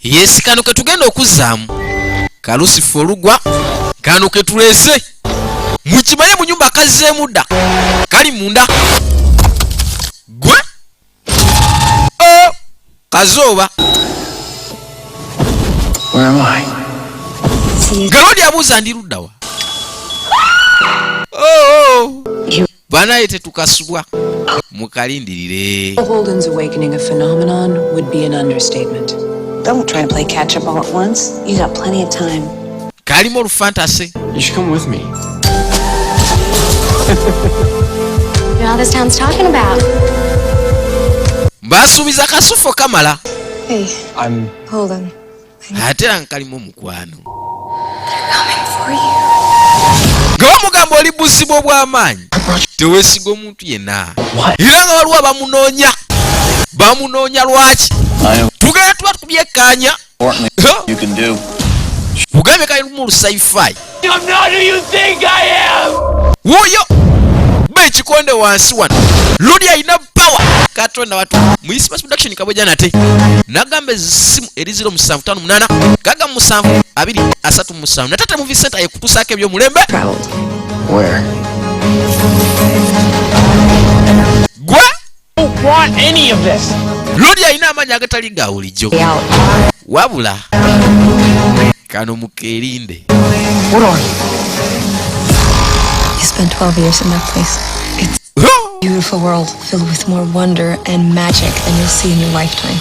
Yes, kano ketugenda okuzzaamu kalusifu olugwa kano ketuleese mukimanye mu nyumba kazzeemu dda kali munda gwe oh, kazooba. Where am I? Galodi abuuza ndi luddawa? Oh, oh. Banaye tetukasubwa mukalindirire. Holden's awakening a phenomenon would be an understatement. Don't try to play catch up all at once. You got plenty of time. Kalimu olufantase. You should come with me. You know all this town's talking about. Mbasuubiza kasufo kamala. Hey, I'm Holden. Ate era nkalimu omukwano. Coming for you. Nga bamugamba oli buzibu obw'amaanyi, teweesiga omuntu yenna. What? Era nga waliwo abamunoonya, bamunoonya lwaki? I know. Tugenda tuba tubyekkaanya. Importantly, you can do. Kugambye kalimu olusaifayi. I'm not who you think I am! Wuuyo ba ekikonde wansi wano luli alina power katonda watu muyisimas production kabweja nate nagamba esimu eri 0758 67 237 natate movie center yekutusaako ebyomulembe. Traveled. Where? Gwe Don't want any of this! Luli alina amaanyi agatali ga bulijjo. Out. Wabula kano mukerinde. What are you? You spent 12 years in that place. It's a beautiful world filled with more wonder and magic than you'll see in your lifetime.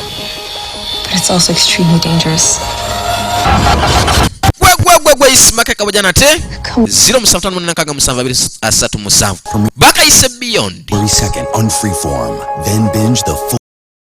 But it's also extremely dangerous. Gwe gwe gwe gwe isimake kabuja nate. Come 075867 bakayise beyond. February 2nd on Freeform. Then binge the full